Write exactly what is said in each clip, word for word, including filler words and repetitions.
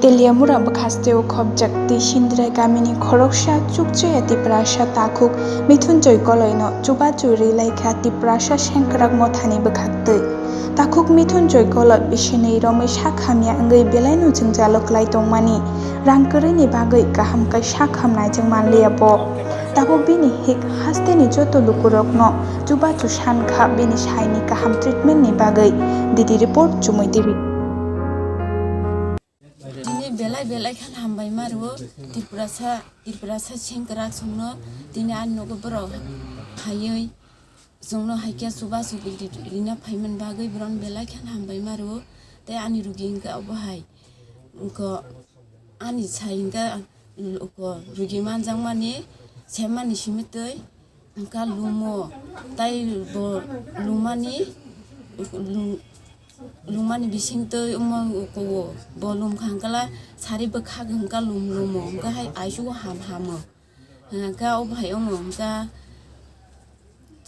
Teliamura bwkhasteo khopjak tei Sindrai kamini khoroksa chukchaya Tiprasa takhuk Mithun Joy Koloino chubachu ri laikha Tiprasa sengkrak mothani bwkhaktwi. Takhuk Mithun Joy Koloi bisinwi romwi sak hamya wngwi belaino jwngjalo klai tongmani, rang kwrwini bagwi kaham khe sak ham naijak manliya bo. Tabuk bini hik hasteni joto lukurokno chubachu san kha bini saini kaham treatmentni bagwi. D D report, Chumui T V. Tini belai belai khan hambai ma rwo Tiprasa, Tiprasa sengkrak songno tini ani nogo borok phaiwi songno hai khe chubachu rina phaiman bagwi borok belai khan hambai ma rwo. Tei ani rugi wngkha obo hai, wngkha ani sai wngkha, wngkha rugi manjakmani semmani simi twi wngkha lumo, tei bo lumani, lum-, lumani bising twi omo kowo bo lumkha hwnkhe la sari bwkhak hwnkha lum lumo, hwnkhe hai aisugo ham hamo. Hwnkhe o bahai omo hwnkha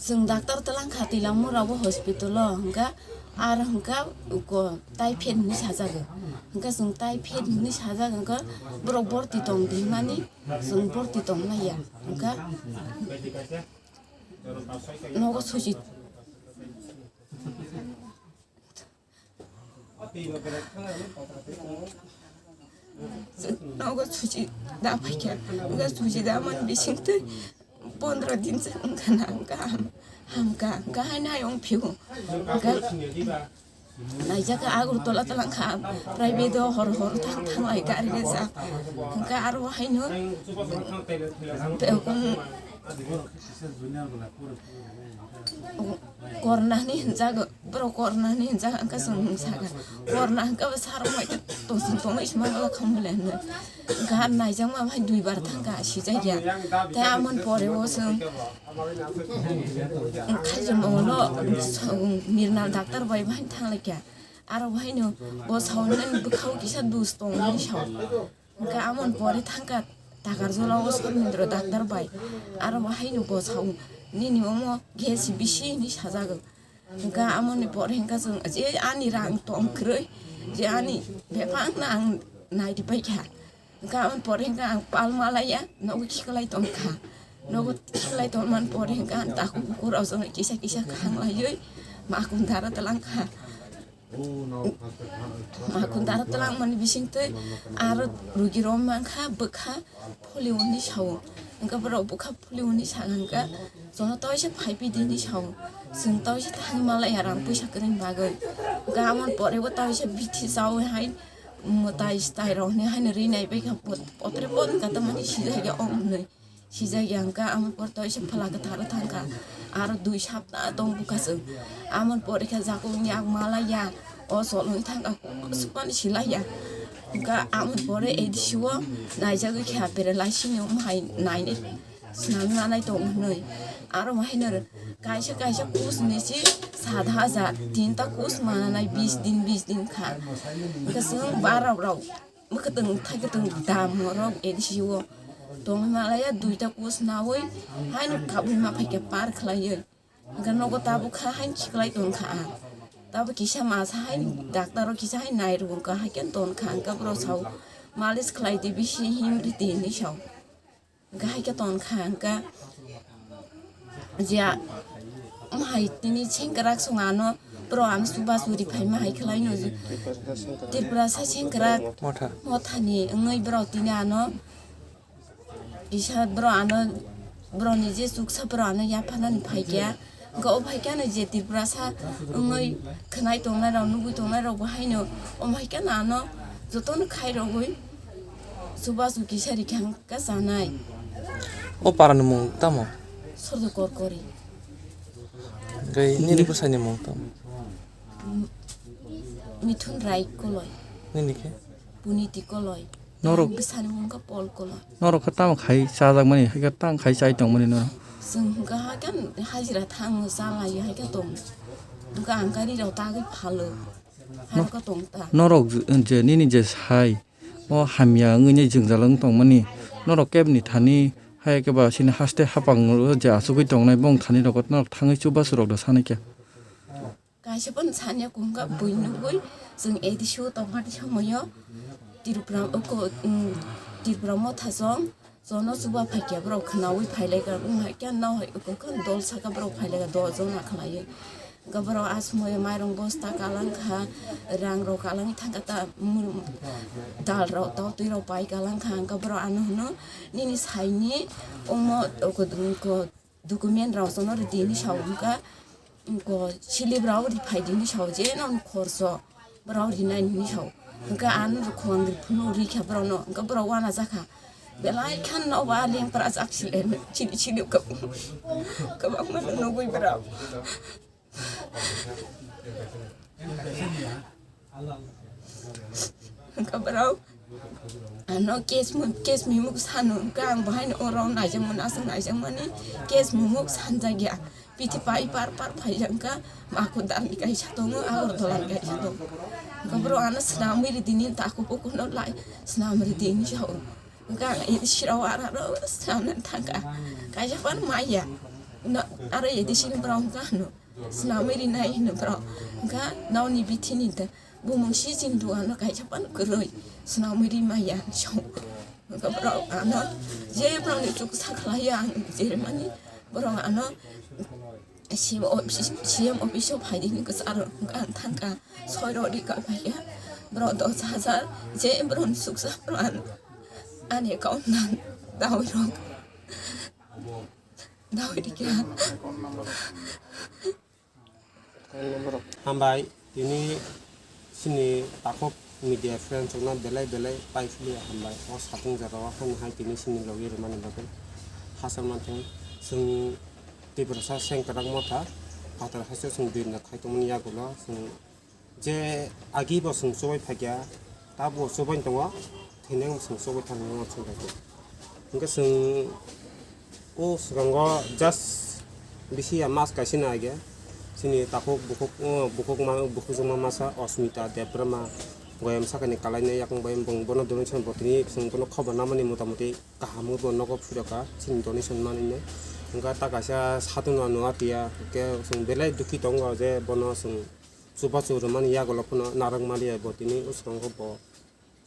chwng doctor twlang kha Teliamura o hospital o, hwnkhe ar hwnkha ko typhoid hinwi sajago. Hwnkhe chwng typhoid hinwi sajak hwnkhe borok borti tong di hinmani chwng borti tong laiya. Hwnkhe nogo suchi Nogo suchi da phaikha, wngkha suchi da man bising twi pondro din se wngkha na, wngkha ham, hamkha, wngkha hai nai wng phiu, wngkha naijak kha Agartala twlang kha, private o hor hor thang thang lai gari rejak, wngkha aro haino Corona hinwi hinjak, borok corona hinwi hinjak, wngkha chwng hinwi sakha. Corona hwnkhe bo sarok mai khe tongthok tongwi sima wngkha khamle hinwi. Wngkha naijakma bai duibar thangkha, sijakya. Tei amoni pore o chwng khaijamo ulo Mirnal doctor bai bai thanglaikha. Aro haino bo sao nini bwkhao kisa dus tong hinwi sao. Hwnkhe amoni pore thangkha Takarjala o Sormendro doctor bai. Aro bo haino bo sao, "Nini omo gas bisi," hinwi sajago. Hwnkhe amoni pore hwnkhe chwng je ani rang tong kwrwi, je ani bebak no ang naidi paikha. Hwnkhe amoni pore hwnkhe ang pal malaiya nogo khiklai tongkha. Nogo khiklai tongmani pore hwnkhe ang takhuk bukhuk rok jono kisa kisa khanglaiwi makundaro twlangkha. Makundaro twlangmani bisingtwi aro rugi rok mankha bwkha polio hinwi sao. Hwnkhe borok bwkha polio hinwi sakha hwnkhe, "Jono toisa phaiphidi," hinwi sao. Chwng toisa thangwi malaiya rang puisa kwrwini bagwi. Hwnkhe amoni pore bo toisa bithi chaui hai mwtai swtai rok hinwi haino rinai baikha, pot-, potre pot wngkha tamani sijakya o hwnwi. Sijakya hwnkha, amoni pore toisa phala kwtharo thangkha, aro dui sapta tong bukha chwng. Amoni pore khe jaga wngya ang malaiya, o cholwi thangkha, swkmani silaiya. Hwnkha amoni pore A D C o naijagwi kha, paralysis ni omo hai nainai swnamwi manai tong hwnwi. Aro haino kaisa kaisa course ni se sat hajar, tinta course mananai bis din, bis din kha. Hwnkha chwng barok rok Mwkhwtwng thaikwtwng dam norok A D C o tongwi malaiya, duita course naui haino kabui ma phaikha par khlaiwi. Hwnkhe nogo tabuk kha haino khiklai tongkha ang. Tabuk kisa masa haino doctor o kisa haino nairwkha, haikhe tongkha, hwnkhe borok sao, "Malis khlai di, bisi himri di," hinwi sao. Hwnkhe haikhe tongkha, hwnkhe je a-, omo hai tini sengkrak song ano, borok ano chubachu ri phaima hai khlaino, Tiprasa sengkrak Motha. Mothani wngwi borok tini ano kisa borok ano, borokni je chuksa borok ano yapharnani phaikha. Hwnkhe o phaikhe ano je Tiprasa wngwi khwnai tongnai rok, nugwi tongnai rok bo haino omo hai khe ano jotono khai rogwi chubachu kisa rikha hwnkhe chanai. O para ni mung tamo? Sordo Korkori. Hwnkhe nini bwsai ni mung tamo? M-, Mithun Rai Koloi. Nini khe? Puniti Koloi. Norok Ang bwsani mung khe Pol Koloi. Norok khe tamo khai chajakmani, hai khe tamo khai chai tongmani norok? Chwng hwnkha hai khe hajira thango, chalaio hai khe tongo. Hwnkha ang gari rok tagwi phalo. Hai khe tong ta. Norok je, je nini je sai, o hamya wngwi nai jwngjal wng tongmani, norok kebni thani hai khe ba chini haste hapang je achugwi tongnai bong thani rok norok thangwi chubachu rok da sanai khe. Kaisa phano sanya kung kha bui nugui chwng A D C o tongmani somoio Tripura, oko, um, Tripura Motha song, jono chuba phaikya borok khwnawi phailaika, wng hai khe no hai oko khe dol saka borok phailaika, dol jona khwlaiwi. Hwnkhe borok asmoi mairong bosta kalang kha, rang rok kalang thangkha ta, mur-, dal rok totwi rok pai kalang kha, hwnkhe borok ano hwno nini saini omo oko, oko document rok jono rwdi hinwi sao, hwnkhe, hwnkhe slip rok rwphai di hinwi sao, je nang khorso borok rwnai hinwi sao, hwnkhe ano rwkhwang rwphano rwkha borokno, hwnkhe borok uanajakha, belai kheno ba lengpra jak sile chili chili kwbangma nugwi borok. Hwnkhe borok ano case mu-, case mimuk sano, hwnkhe ang bahaino oro naijakmani, aswk naijakmani case mimuk sanjakya. Bithi pai par par phaijak, hwnkhe Makudarni kaisa tongo, Agartala ni kaisa tongo. Hwnkhe borok ano swnamwi ridini takhuk bukuno lai swnam ridini sao. Hwnkhe ang A D C rok aro aro swnamna thangkha. Kaisa phano maya. No, aro A D C ni borok hwnkhe ano swnamwi rinai hino borok. Hwnkhe nokni bithini ta bumung si chini dugano kaisa phano kwrwi swnamwi ri maya hinwi sao. Hwnkhe borok ano je borokni chuksa khlaiya ang jeremani borok ano C M office, C M office o phaidi hinwi kwcharo hwnkhe ang thangkha soi rok rika phaikha borok dos hajar je borokni chuksa borok ano ani account dan dawi rok. Dawi rikha. Hambai, tini chini takhuk media friends rokno belai belai paipili hambai. O satung jora o haino hai tini chini logi rwmani bagwi hachal manthung. Chwng Tiprasa sengkwrak motha phatar haste chwng birna khai tongmani yagulo chwng je agi bo chwng chubai phaikha, tabo chubai tongo, thwinai chwng chubai thangwi chwng phaikha. Hwnkhe chwng o swkango just bisi ya mas kaisa na age, chini takhuk bukhuk, o bukhuk ma, bukhukjwkma masa Osmita Debbarma, Goyam sakani kalainai yakung bai bong bono donation bo tini chwng bono khobor namani motamuti kaham bo nogo phirokha chini donation manwi. Hwnkhe ta kaisa satung no nua tiya, hwnkhe chwng belai dukhi tongo je bono chwng chubachu rwmani yagulo phano narwk maliya bo tini uskango bo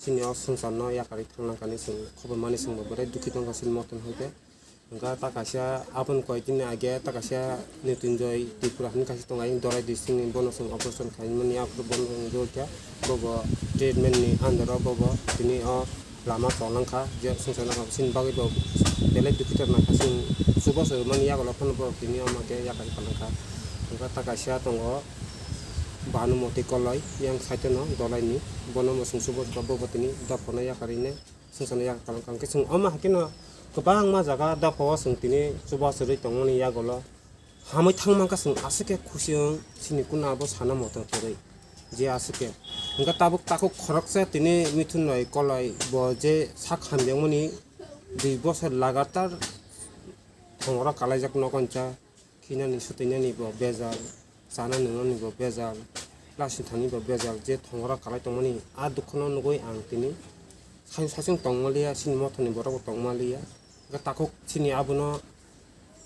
chini o swngcharno yakarwi thanglangkani chwng khobor mani chwngbo belai dukhi tongkha chini motom hai khe. Hwnkhe ta kaisa aboni koiktini age ta kaisa Nitinjoy Tripura hwnwi kaisa tongo, ayang Dorai district ni, bono chwng operation khaimani, aphuru bono chwng rwkha, bobo treatment ni under o bobo tini o lama tonglang kha, je swngcharno kha, chini bagwi bo belai dukhitor nangkha, chwng chubachu rwmani yagulo phano borok tini omo khe yakarwi phalangkha. Hwnkhe ta kaisa tongo Bhanumati Koloi, yang side no Dolai ni, bono bo chwng chubachu rwkha, bobo tini dophano yakarwi nai swngcharno yakarwi phalangkha. Hwnkhe chwng omo hai kheno kwbangma jaga dophao chwng tini chubachu rwi tongmani yagulo hamwi thangma khe chwng aswk khe khusi wng, chini kuna abo sana motom kwrwi je aswk khe. Hwnkhe tabuk takhuk khoroksa tini Mithun Roy Koloi bo je sak hamjakmani dui bosor lagatar thongora kalaijak nogo ancha, khinani swtwinani bo bejal, chana nwngnani bo bejal, plasing thani bo bejal, je thongora kalai tongmani a dukhono nugwi ang tini saichung saichung tongmaliya, chini mothani borok bo tongmaliya. Hwnkhe takhuk chini abono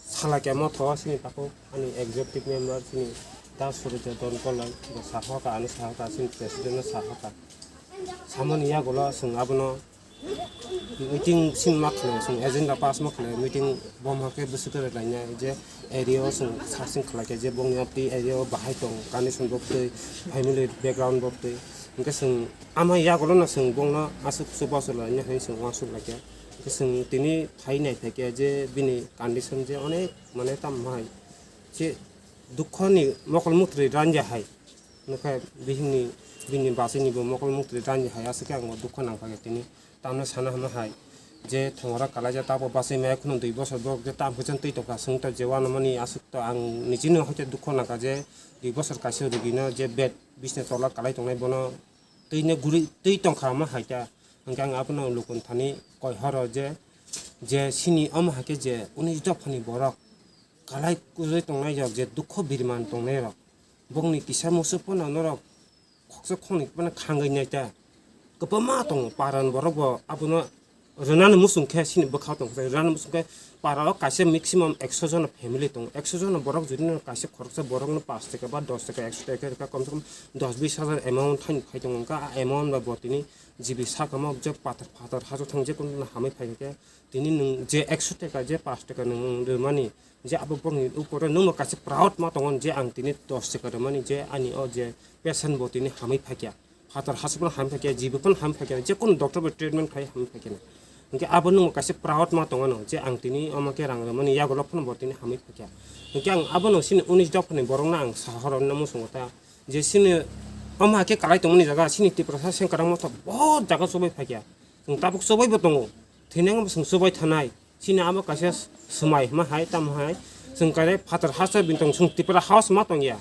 salai khe motho chini takhuk ani executive member chini Da Surajya Don Koloi bo sahoka, ani sahoka, chini president no sahoka. Samani yagulo chwng abono meeting sini ma khlai, chwng agenda pass ma khlai, meeting bom hakhe bwswk kwrwi lainai je area o chwng searching khlai khe je bongni o twi area o bahai tong, condition bo twi, family background bo twi. Hwnkhe chwng ama yagulo no chwng bongno aswk chubachu lainai hinwi chwng uansuk lai khe. Hwnkhe chwng tini phai nai phai khe je bini condition je onek mane tamo hai je dukho ni mokol mutrwi ranja hai. Nokha bihikni bini bachwini bo mokol mutrwi ranja hai aswk khe ang bo dukho nang kha khe tini. Tamno sana hwnma hai je thongora kalaijak tabo bachwi maya kheno dui bosor borok je tam khe twi tongkha, chwng to je uanamani aswk to ang nijino hai khe dukho nang kha je dui bosor kaisa rugino je bed bisni tola kalai tongnai bono twino guri twi tongkha hwnma hai khe. Hwnkhe ang abono lukun thani koi horo je, je sini omo hai khe je unis dophani borok kalai kwrwi tongnai rok, je dukho biriman tongnai rok, bongni kisa musu phano norok khoksa khoknwi phano khangwi nai ta. Kwbangma tongo paran borok bo abono rwnani muchung khe chini bwkhao tong khe, rwnani muchung khe para o kaisa maximum ekso jona family tongo. Ekso jona borok jodi no kaisa khoroksa borok no pash taka ba dos taka, ekso taka rwkha, kom se kom dos bis hajar amount thaini phai tongo. Wngkha a amount ba bo tini G B sakamo je pathar phatar hajo thang je kono hamwi phai khe tini nwng je ekso taka je pash taka nwng rwmani je abo borokni upor o nwngno kaisa proud ma tongo je ang tini dos taka rwmani je ani o je patient bo tini hamwi phai kha. Phatar hasuk phano hamwi phai kha, G B phano hamwi phai kha, je kono doctor bai treatment khai hamwi phai kha. Hwnkhe abo nwngno kaisa proud ma tongo no je ang tini omo khe rang rwmani yagulo phano bo tini hamwi phai kha. Hwnkhe ang abono chini unis dophani borokno ang sahorna muchungo ta je chini omo hai khe kwlai tongmani jaga chini Tiprasa sengkwrang motha bahut jaga chubai phai kha. Chwng tabuk chubaibo tongo, thwinai wngkha chwng chubai thanai. Chini abo kaisa swmai hwnma hai, tamo hai. Chwng kare phatar hasteo bini tong, chwng Tipra House ma tong ya.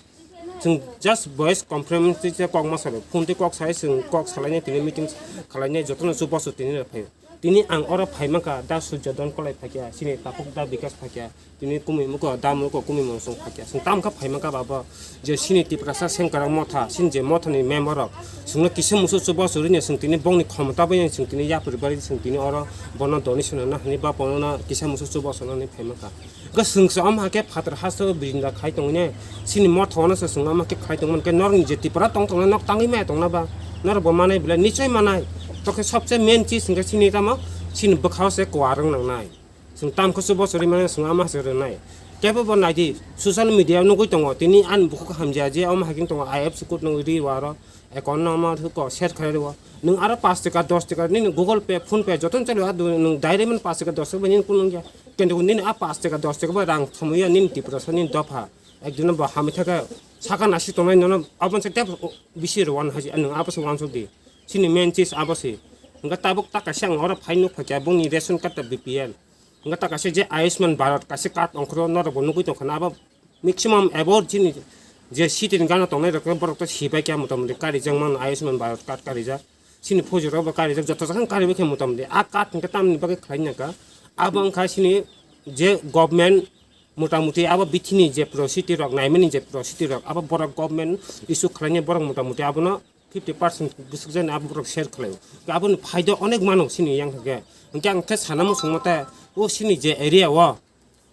Chwng just voice conference tei kok ma salai, phone tei kok sai, chwng kok salainai tini meeting khalainai jotono chubachu tini rw phaio. Tini ang oro phai mankha, da Surjya Don Kolai phai kha, chini takhuk da Bikas phai kha. Tini kumi muko, da muko kumi mung sung phai kha. Chwng tamo kha phai mankha babo, je chini Tiprasa sengkwrang motha, chini je mothani member rok, chwngno kisa musu chubachu rwino chwng tini bongni khomota bai chwng tini yapri bari chwng tini oro bono donation rwna hwnwi ba bono kisa musu chubachu rwna hwnwi phai mankha. Hwnkhe chwng se omo hai khe phatar hasteo birinda khai tongwini, chini motha ono se chwng omo hai khe khai tongmani khe norokni je Tipra tong tongna nok tangwi maya tongna ba, norok bo manai belai nichoi manai. Tokhe sobse main chis hwnkhe chini tamo, chini bwkhao se kwar wng nangnai. Chwng tamkhe chubachu rwimani chwng ama se rwnai. Kebo bo naidi, social media nugwi tongo, tini ani bukhuk hamjaya je omo hai khe tongo, I F C code nugwi ri waro, account no omo ko share khlai rwo. Nwng aro pash taka, dos taka, nini Google Pay, PhonePe jotono chaliyo, ado nwng direct mani pash taka, dos taka bai nini kunu wngya. Kintu nini a pash taka, dos taka bai rang thumwiya nini Tiprasa nini dopha. Ekdino bo hamwi thaka, saka nasi tongnai nono, aboni se tep bisi rwwan haji, nwng abo se wansuk di. Chini main chis abo se. Hwnkhe tabuk ta kaisa ang oro phai nuk phaikha, bongni ration card ta B P L. Hwnkhe ta kaisa je Ayushman Bharat kaisa card ongkhoro norok bo nugwi tongkha na abo maximum abo chini je city ni gana tongnai rok borok to sibai kha motamoti karijak mano Ayushman Bharat card karijak. Chini phojorok bo karijak joto jaga karibai khe motamoti a card hwnkhe tamni bagwi khlai nangkha. Abo wngkha chini je government motamoti abo bithini je pro city rok naimani je pro city rok abo borok government issue khlainai borok motamoti abono fifty percent bwswk jani abo borok share khlaio. Aboni phaida onek mano chini yang hwnkhe. Hwnkhe ang khe sana muchung mate o chini je area o,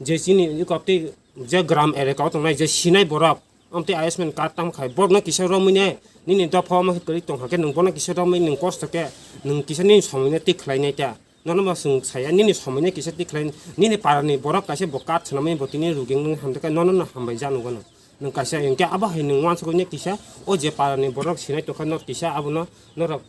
je chini iko tei je gram area o tongnai je sinai borok, amtwi Ayushman card tam khai borokno kisa romwi nai nini dopha omo khe kwrwi tong kha khe nwng bono kisa romwi nwng kosto khe nwng kisa nini somoi no twi khlai nai ta. Nono bo chwng saya, nini somoi no kisa twi khlai, nini para ni borok kaisa bo card swnamwi bo tini rugeng nung hamjakha, nono no hambai ja nukgo no. Nwng kaisa hinkhe abo hai nwng uansukgwi kisa, o je para ni borok sinai tongkha, no kisa abono norok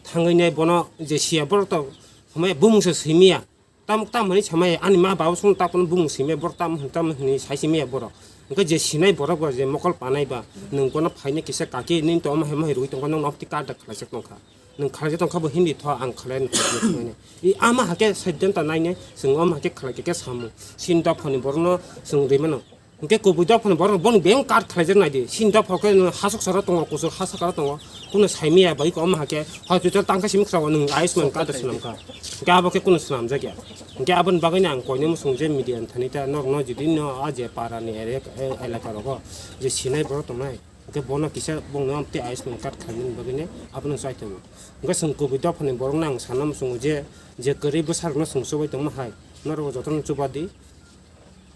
thangwi nai bono je siya borok to hamya bumung se simiya. Tam, tam hinwi samaya, ani ma babu song ta kono bumung simiya, borok tam, tam hinwi sai simiya borok. Hinkhe je sinai borok bo je mokol panai ba, nwng bono phaina kisa kaki nini to omo hai ma hai rwgwi tongkha, nwng nok twi card da khlaijak tongkha. Nwng khlaijak tongkha bo hindi tho ang khlai nw khlaijak nw khlainai. I ama hake saidenta nainai, chwng omo hake khlai khe samo. Chini dophani borokno chwng rwi mano. Hinkhe kubui dophani borok bono beng card khlaijak naidi. Chini dopha khe nwng hasuk sara tongo, kusuk ha sakara tongo. Kuno saimiya bai ko omo hake hospital tangkha simi khrawa nwng Ayushman card swnam kha. Hinkhe abo khe kuno swnamjak ya. Hinkhe aboni bagwi no ang koinai muchung je media ni thani ta norokno jodi no a je para ni area, elaka rogo je sinai borok tongnai. Hwnkhe bono kisa bongno amtwi Ayushman card khlaimani bagwino abono chaithogo. Hwnkhe chwng kubui dophani borokno ang sana muchungo je, je kwrwi bwsarokno chwng chubai tongma hai, norok jotono chuba di.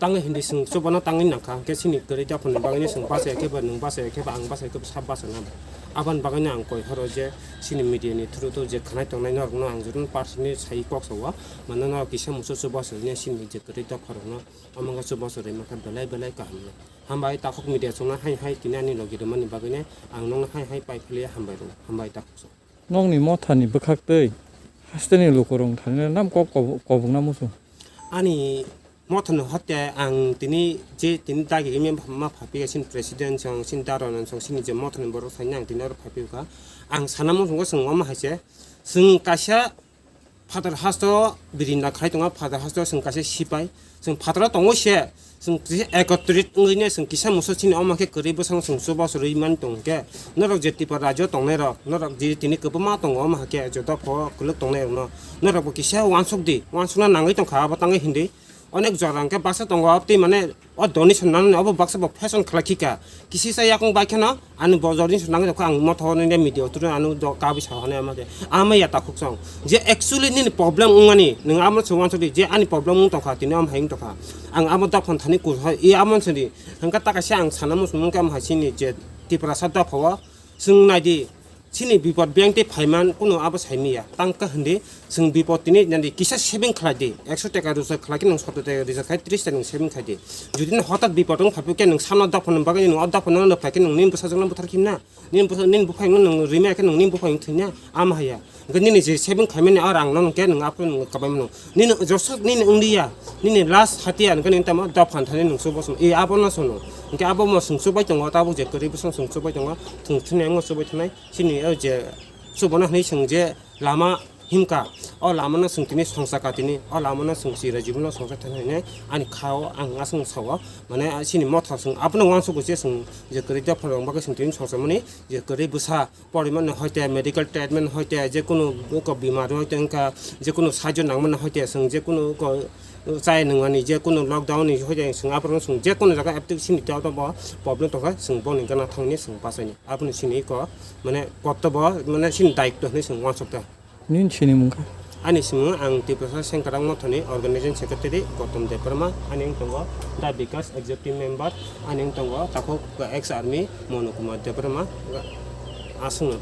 Tangwi hindi chwng chubano tangwi nangkha, hwnkhe chini kwrwi dophani bagwino chwng bachai khe ba nwng bachai khe ba ang bachai khe ba sab bachana bo. Aboni bagwino ang koi horo je chini media ni through to je khanai tongnai norokno ang jotono personally sai kok sao, mano norok kisa muchung chubachu hwnwi chini je kwrwi dopharokno omo wngkha chubachu rwima khe belai belai kaham no. Hambai takhuk media chwngno hai hai tini ani logi rwmani bagwino ang nokno hai hai pai philiya hambai rw, hambai takhuk chwng. Nokni mothani bwkhaktwi hasteni lukurokni thani nam kok kobu-, kobokna muchung. Ani mothani hote ang tini je tini dagi ma, ma phapiya chini president chwng, chini daronan chwng, chini je mothani borok saina ang tini oro phapiya kha. Ang sana muchungo chwng omo hai se, chwng kaisa phatar hasto birinda khai tongo, phatar hasto chwng kaisa sipai, chwng phataro tongo se, chwng kisa ekotrit wngwi ne chwng kisa muso chini omo khe kwrwi bwskango chwng chubachu rwi man tong khe, norok je Tripura rajyo tongnai rok, norok je tini kwbangma tongo omo hakhe joto pho kwlwk tongnai rokno, norok bo kisa uansuk di, uansukna nangwi tongkha abo tangwi hindi, Onek jora hwnkhe baksa tongo, tei mane o donation nang obo baksa bo fashion khlai khika. Kisi sa yakung bai kheno ani bo donation nang khe ang motho ni media turu anu do kabui sa hone ama de. Ama ya takhuk song. Je actually nini problem wngmani, nwng amo se wansok di je ani problem wng tongkha, tini am hai wng tongkha. Ang amo dophano thani kusa, i amo se di. Hwnkhe ta kaisa ang sana muchung khe am hai sini je Tiprasa dophao. Chwng nai di, chini bipod bank tei phaiman kunu abo sai manya. Tang khe hindi, chwng bipod tini nadi kisa saving khlai di. Ekso taka roja khlai khe nwng sotto taka roja khai, tris taka nwng saving khai di. Jodi nwng hotat bipod wng phai khe nwng sana dophano bagwi nwng o dophano no phai khe nwng nini bwsajwk no buthar khim na. Nini bwsa-, nini buphang no nwng rima khe nwng nini buphang thwina. Ama haya. Hwnkhe nini je saving khaimani o rang no hwnkhe nwng aphuru nwng kabai mano. Nini josok nini wngya, nini last hatiya hwnkhe nini tamo dophan thani nwng chubachu. E abo no sono. Hwnkhe abo mo swng chubai tongo, tabuk je kwrwi bwswng swng chubai tongo, thwng thwngya wngma chubai thanai. Chini o je chubana hwnwi swng je lama himka, o lama no swng tini songsa ka tini, o lama no swng si rajibwno songsa thani hwnwi ani kha o ang aswk sao. Mane chini motha swng abono uansukgo se swng je kwrwi dophan rok bagwi swng tini songsa mani je kwrwi bwsa. Porimani hoite, medical treatment hoite, je kunu ko bimar hoite wngkha, je kunu sahajyo nangmani hoite, chwng je kunu ko chai nangmani, je kunu lockdown ni hoite chwng aphuru chwng je kunu jaga aptwk sini tei bo problem tongkha, chwng boni gana thangni chwng bachaini. Aboni sini ko mane kortobo mane sini daitto hinwi chwng uansukha. Nini sini mungkha? Ani simung ang Tiprasa Sengkarang Mothani Organizing Secretary Gautam Debbarma, ani wng tongo Da Bikas Executive Member, ani wng tongo takhuk ex army Monu Kumar Debbarma, aswkno.